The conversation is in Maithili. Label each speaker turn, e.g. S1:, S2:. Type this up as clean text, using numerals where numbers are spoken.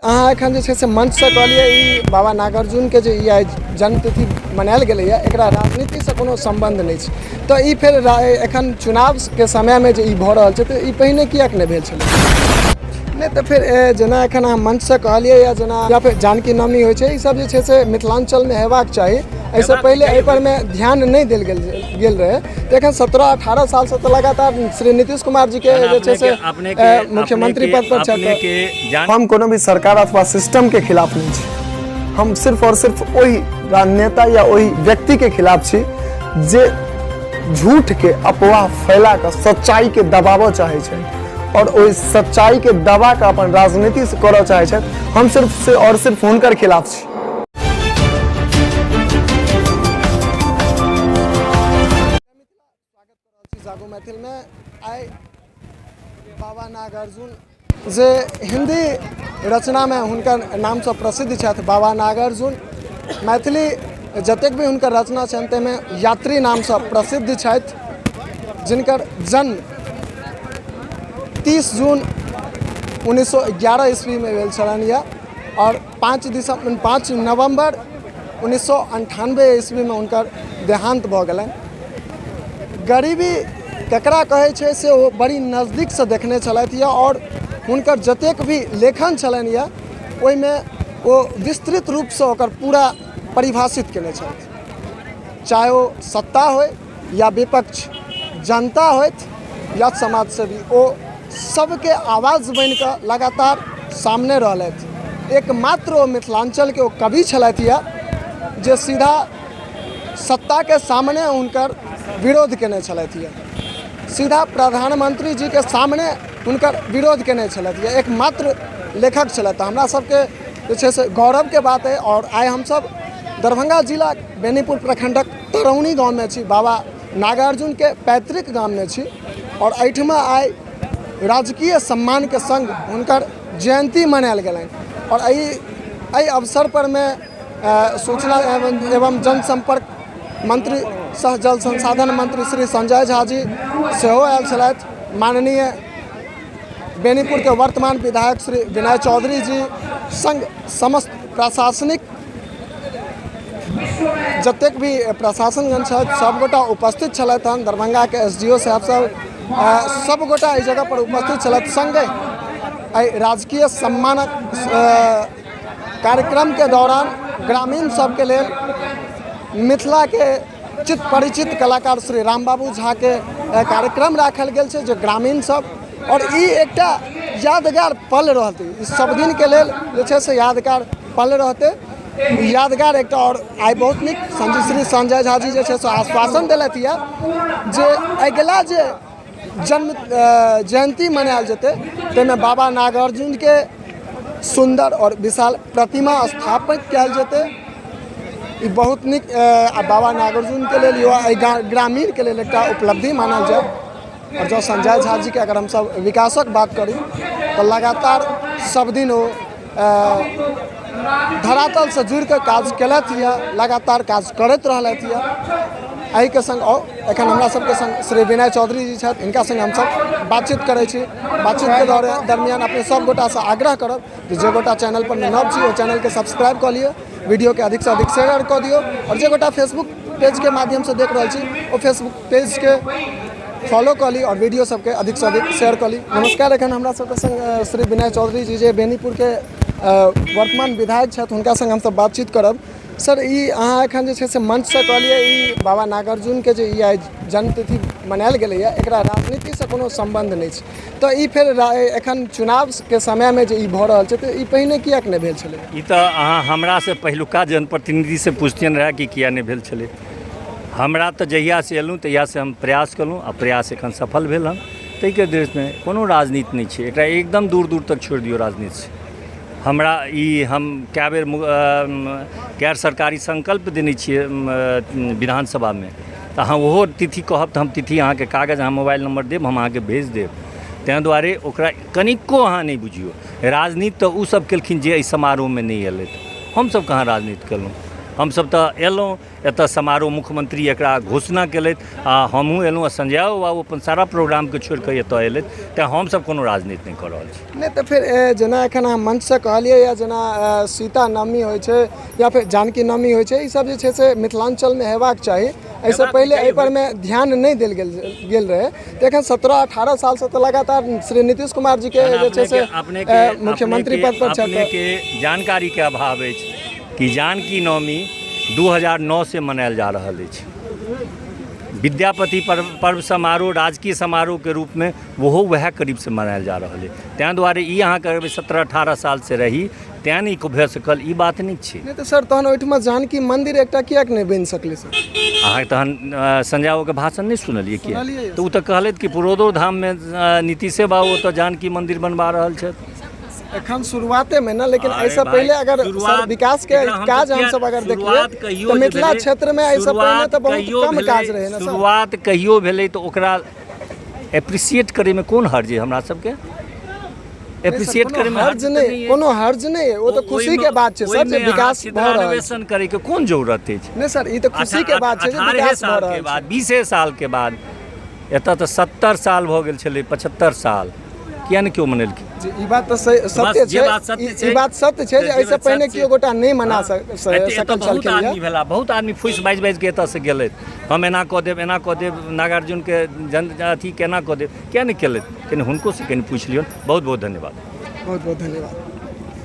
S1: अहाँ एखन जे छै से मंचसँ कहलियै ई बाबा नागार्जुनके जे ई आइ जन्मतिथि मनायल गेलैए, एकरा राजनीतिसँ कोनो सम्बन्ध नहि छै, तऽ ई फेर एखन चुनावके समयमे जे ई भऽ रहल छै, तऽ ई पहिने किएक नहि भेल छलै? नहि तऽ फेर जेना एखन अहाँ मंचसँ कहलियै या जेना या फेर जानकी नवमी होइ छै, ई सब जे छै से मिथिलाञ्चलमे हेबाक चाही, एहिसँ पहिले एहिपर मे ध्यान नहि देल गेल गेल रहै, तऽ एखन 17-18 सालसँ तऽ लगातार श्री नीतीश कुमार जीके जे छै से मुख्यमंत्री पद पर छथि। हम कोनो भी सरकार अथवा सिस्टम के खिलाफ नहि छी, हम सिर्फ और सिर्फ ओहि राजनेता या ओहि व्यक्ति के खिलाफ छी जे झूठ के अफवाह फैला कऽ सच्चाई के दबाबऽ चाहै छै और ओहि सच्चाई के दबा कऽ अपन राजनीति से करऽ चाहै छथि। हम सिर्फ से और सिर्फ हुनकर खिलाफ छी। जागो मैथिल में आइ बाबा नागार्जुन जे हिंदी रचनामे हुनकर नामसँ प्रसिद्ध छथि, बाबा नागार्जुन मैथिली जतेक भी हुनकर रचना छनि ताहिमे यात्री नामसँ प्रसिद्ध छथि, जिनकर जन्म 30 जून 1911 ईस्वीमे भेल छलनि यऽ आओर 5 दिसम्बर, 5 नवम्बर 1998 ईस्वीमे हुनकर देहान्त भऽ गेलनि। गरीबी ककरा कहै छै से ओ बड़ी नजदीकसँ देखने छलथि यऽ आओर हुनकर जतेक भी लेखन छलनि यऽ ओहिमे ओ विस्तृत रूपसँ ओकर पूरा परिभाषित कयने छथि। चाहे ओ सत्ता होइ या विपक्ष, जनता होथि या समाजसेवी, ओ सबके आवाज बनिकऽ लगातार सामने रहलथि। एकमात्र ओ मिथिलाञ्चलके ओ कवि छलथि यऽ जे सीधा सत्ताके सामने हुनकर विरोध केने छलथि यऽ, सीधा प्रधानमंत्री जीके सामने हुनकर विरोध केने छलथि यऽ, एकमात्र लेखक छलथि। हमरा सबके जे छै से गौरवके बात अइ। आओर आइ हमसब दरभंगा जिला बेनीपुर प्रखण्डक तरौनी गाँवमे छी, बाबा नागार्जुनके पैतृक गाममे छी आओर एहिठमा आइ राजकीय सम्मानके सङ्ग हुनकर जयन्ती मनायल गेलनि। आओर एहि एहि अवसर परमे सूचना एवं जनसम्पर्क मंत्री सह जल संसाधन मंत्री श्री संजय झा जी सेहो आयल छलथि। माननीय बेनीपुरके वर्तमान विधायक श्री विनय चौधरी जी सङ्ग समस्त प्रशासनिक जतेक भी प्रशासनगण छथि सभगोटा उपस्थित छलथि हन। दरभंगाके एस डी ओ साहब सब सभगोटा एहि जगह पर उपस्थित छलथि। सङ्गे एहि राजकीय सम्मानक कार्यक्रमके दौरान ग्रामीण सबके लेल मिथिलाके चित परिचित कलाकार श्री रामबाबू झाके कार्यक्रम राखल गेल छै, जे ग्रामीण सब आओर ई एकटा यादगार पल रहतै, ई सब दिनके लेल जे छै से यादगार पल रहतै, यादगार एकटा। आओर आइ बहुत नीक संजय श्री संजय झा जी जे छै से आश्वासन देलथि यऽ जे अगिला जे जन्म जयन्ती मनायल जेतै ताहिमे बाबा नागार्जुनके सुन्दर आओर विशाल प्रतिमा स्थापित कयल जेतै। ई बहुत नीक आ बाबा नागार्जुनके लेल युवा एहि ग्रामीणके लेल एकटा उपलब्धि मानल जाय। आओर जँ संजय झा जीके अगर हमसब विकासक बात करी तऽ लगातार सब दिन ओ धरातलसँ जुड़िकऽ काज केलथि यऽ, लगातार काज करैत रहलथि यऽ। एहिके सङ्ग आओर एखन हमरा सबके सङ्ग श्री विनय चौधरी जी छथि, हिनका सङ्ग हमसब बातचीत करै छी। बातचीतके दरमियान अपने सब गोटासँ आग्रह करब जे जे गोटा चैनलपर नव छी ओ चैनलके सब्सक्राइब कऽ लिअ, वीडियोके अधिकसँ अधिक शेयर कऽ दियौ आओर जे गोटा फेसबुक पेजके माध्यमसँ देख रहल छी ओ फेसबुक पेजके फॉलो कऽ ली आओर वीडियो सबके अधिकसँ अधिक शेयर कऽ ली। नमस्कार, एखन हमरा सबके सङ्ग श्री विनय चौधरी जी जे बेनीपुरके वर्तमान विधायक छथि, हुनका सङ्ग हमसब बातचीत करब। सर, ई अहाँ एखन जे छै से मंचसँ कहलियै ई बाबा नागार्जुनके जे ई आइ जन्मतिथि मनायल गेलैए, एकरा राजनीतिसँ कोनो सम्बन्ध नहि छै, तऽ ई फेर एखन चुनावके समयमे जे ई भऽ रहल छै, तऽ ई पहिने किएक नहि भेल छलै?
S2: ई तऽ अहाँ हमरासँ पहिलुका जनप्रतिनिधिसँ पुछतियनि रहए कि किए नहि भेल छलै। हमरा तऽ जहियासँ एलहुँ तहियासँ हम प्रयास केलहुँ आ प्रयास एखन सफल भेल हन। ताहिके दृष्टिमे कोनो राजनीति नहि छै, एकरा एकदम दूर दूर तक छोड़ि दियौ राजनीतिसँ। हमरा ई हम कए बेर गैर सरकारी संकल्प देने छियै विधानसभामे, तऽ अहाँ ओहो तिथि कहब तऽ हम तिथि अहाँके कागज, अहाँ मोबाइल नम्बर देब, हम अहाँके भेज देब। ताहि दुआरे ओकरा कनिको अहाँ नहि बुझियौ। राजनीति तऽ ओसभ केलखिन जे एहि समारोहमे नहि अयलथि। हमसभ कहाँ राजनीति केलहुँ? हमसभ तऽ एलहुँ एतऽ समारोह, मुख्यमंत्री एकरा घोषणा केलथि आ हमहूँ एलहुँ आ संजय बाबू अपन सारा प्रोग्रामके छोड़ि कऽ एतऽ एलथि। तेँ हमसभ कोनो राजनीति नहि कऽ रहल छी।
S1: नहि तऽ फेर जेना एखन अहाँ मंचसँ कहलियै या जेना सीता नवमी होइ छै या फेर जानकी नवमी होइ छै, ई सब जे छै से मिथिलाञ्चलमे हेबाक चाही। एहिसँ पहिले एहि परमे ध्यान नहि देल गेल गेल रहै, तऽ एखन 17-18 सालसँ तऽ लगातार श्री नीतीश कुमार जीके जे छै से
S2: अपनेके
S1: मुख्यमंत्री पद पर छथि।
S2: अपनेके जानकारीके अभाव अछि कि जानकी नवमी 2009 से मनायल जा रहल अछि। विद्यापति पर्व पर्व समारोह राजकीय समारोहके रूपमे ओहो वएह करीबसँ मनायल जा रहल अछि। ताहि दुआरे ई अहाँ कहबै 17-18 सालसँ रही तेँ नहि भऽ सकल, ई बात नहि छै।
S1: नहि तऽ सर, तहन ओहिठमा जानकी मंदिर एकटा किएक नहि बनि सकलै सर?
S2: अहाँ तहन संजय बाबूके भाषण नहि सुनलियै? किया तऽ ओ तऽ कहलथि कि पुरोदो धाममे नीतीशे बाबू ओतऽ जानकी मंदिर बनबा रहल छथि।
S1: एखन शुरुआते में ना, लेकिन एहिसँ पहिले अगर सर विकास के काज हमसब अगर देखिए तऽ मिथिला क्षेत्र में एहिसँ पहिले तऽ बहुत कम काज रहै ने सर।
S2: शुरुआत कहियो भेलै तऽ ओकरा एप्रिसिएट करैमे कोन हर्ज अइ? हमरा सबके एप्रिसिएट करैमे
S1: हर्ज नहि, कोनो हर्ज नहि। ओ तऽ खुशी के बात छै सर जे विकास भऽ रहल
S2: छै। करे के कोन जरूरत अछि?
S1: नहि सर, ई तऽ खुशी के बात छै जे विकास भऽ रहल
S2: छै। 20 साल के बाद एतऽ तऽ 70 साल भऽ गेल छलै, 75 साल, किया नहि केओ मनेलखिन?
S1: जी, ई बात तऽ सत्य छै, ई बात सत्य छै जे एहिसँ पहिने केओ गोटा नहि मना सकल
S2: छलखिन। बहुत आदमी भेला, बहुत आदमी फूसि बाजि बाजि कऽ एतऽसँ गेलथि, हम एना कऽ देब, एना कऽ देब, नागार्जुनके जन अथी केना कऽ देब, किया नहि केलथि? कनि हुनकोसँ कनि पूछि लियौन। बहुत बहुत धन्यवाद।
S1: बहुत बहुत धन्यवाद।